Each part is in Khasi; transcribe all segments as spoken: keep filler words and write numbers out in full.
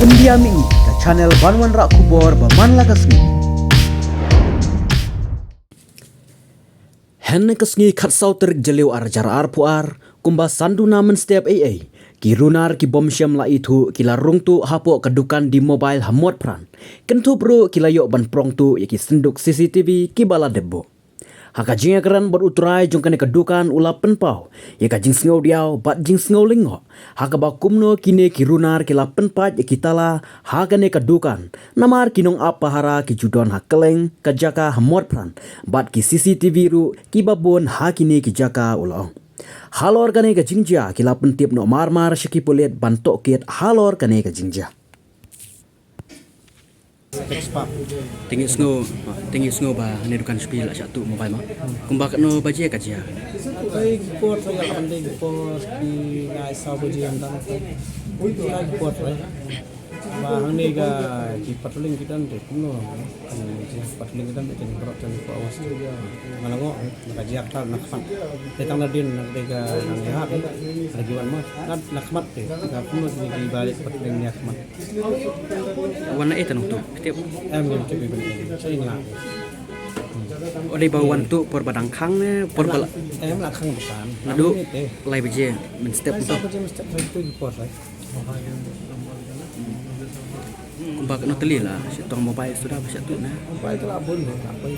India Mih, ka channel ban wanrah khubor ba man la ka sngi. Hynne ka sngi khatsaw tarik Jylliew ar hajar arphew ar, kumba san duna mynstep eiei, ki runar ki bym shym la ithuh ki la rung tuh hapoh ka dukan Di Mobile ha Motphran. Kynthup ruh ki la ïoh ban prong tuh ïa ki synduk C C T V kiba la dep buh. Ha ka jingïakren bad u trai jong kane ka dukan u la pynpaw ïa ka jingsngew diaw bad jingsngew lyngngoh ha kaba kumno kine ki runar ki la pynpait ïa ki tala ha kane ka dukan, namar ki nongap pahara ki ju don ha kylleng ka jaka ha Motphran bad ki C C T V ruh kiba bun ha kine ki jaka, u la ong. Halor kane ka jingjia ki la pyntip noh marmar sha ki pulit ban tohkit halor kane ka jingjia. Te ngi sngew, te ngi sngew ba hangne dukan sha phi la shah tuh mobile ma. Kumba katno baje ka jia? Ai, ki por sa ïa la ban dei ki por ki ngai saw baje ynda. Ki por sa. Ba hangne ka ki patrolling ki don te kumno. Ki patrolling ki don te ki brot te ki awas. Nga la ngoh na ka jia ka na khmat. Te tang na dien na dei ka nang jia. Na ki wan ma. Na khmat te ka kumno ki ba patrolling ïa khmat. Wan na eh te nongtuh, phi tip? Em, em tip, em tip. Sa ïa nga. O dei ba wan tuh por ba dang khang ne por ba la? Em, la khang dukan. Naduh lai baje mynstep. Sa baje mynstep, sa tu ki por sa. Kumba katno tylli la shah tong mobile suda ba shah tuh na? Mobile te la bun, la bun.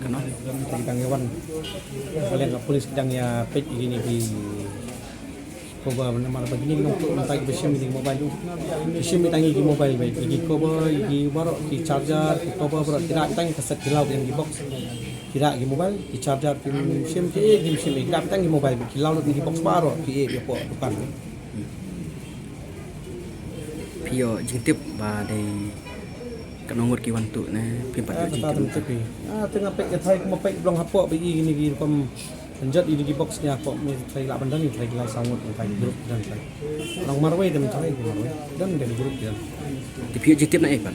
Katno? Ki dang ïa wan. Ba leng ka police ki dang ïa peit ïa kine ki cover namar ba kine ki nongtuh mynta ki ba shim ïa ki mobile tu. Ki shim ïa tang ïa ki mobile ba ïa ki cover, ïa ki baroh ki charger, ki cover baroh ki rak tang ïa ka set ki law ïa ki box. Ki rak ki mobile, ki charger ki shim ki eh ki shim ki rak tang ki mobile ki law lut ïa ki box baroh ki eh ïa pok dukan. Phi ïoh jingtip ba dei katno ngut ki wan tuh ne phim pat ïoh jingtip? Ah, te nga peit ka trai kumba peit blong hapoh ba i kine ki rukom pynjot i ki box ïa hapoh, me trai lah ban don i trai ki lai saw ngut, trai ki group don trai. Nang marwei don trai ki marwei. Don don group don. Te phi ïoh jingtip na ei pat?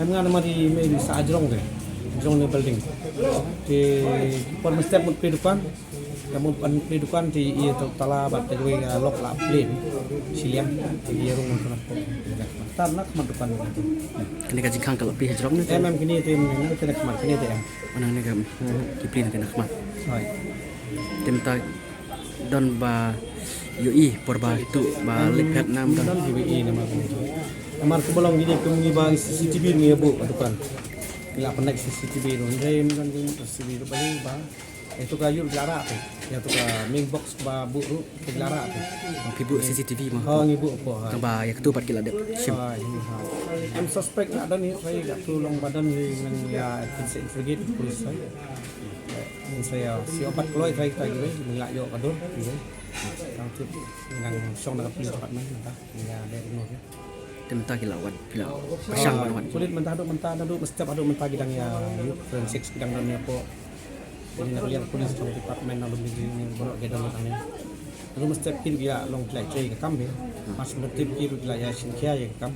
Em, nga namar i me i sa jrong de. Jrong ne building. Te por mynstep mut plie dukan. Ka mut plie dukan te i to tala bad te wei, ah, lock la plie. Shiliang te i rung mynta. Tar na khmat dukan. Kane ka jingkhang ka la plie ha jrong ne? Em, em, kine te, em, kine khmat kine te em. Nang ne ka, ki plie ne ka na khmat. Hoi. Te mynta don ba ïohi por ba tuh ba leit phet nam don? Don ïohi namar kine. Namar kumba long kine kum ngi ba C C T V ngi buh ka dukan. Ngi la pynlait C C T V ruh, hynrei ym don jingmut C C T V ruh ba lei ba. Ïa tu ka ïuh ki la rah te. Ïa tu ka main box ba buh ruh ki la rah te. Phi buh C C T V mo? Ha, ngi buh hapoh, ha. Tang ba ïa katu pat ki la dep shim. Ha, ha. Em suspect la don hi, trai ïa katu long ba don hi nang ïa kin sa investigate police, ha. Ngan sa ïa shu bat kloi trai kita kiwei, ngi la ïoh ka dur kiwei. Tang tip ngan shong na ka police department mynta, ngi ïa leh ïa ki. Te mynta ki la wan, ki la pyrshang ban wan. Pulit mynta haduh mynta, haduh mynstep haduh mynta ki dang ïa ïuh forensic, ki dang don ïa pok. Ngi na ka liang police jong department na lum ngi ngi baroh ki dang tang ngi. Haduh mynstep ki ruh ki la long ki la trei ka kam hi. Mas mynstep ki ruh ki la ïa shim khia ïa ka kam.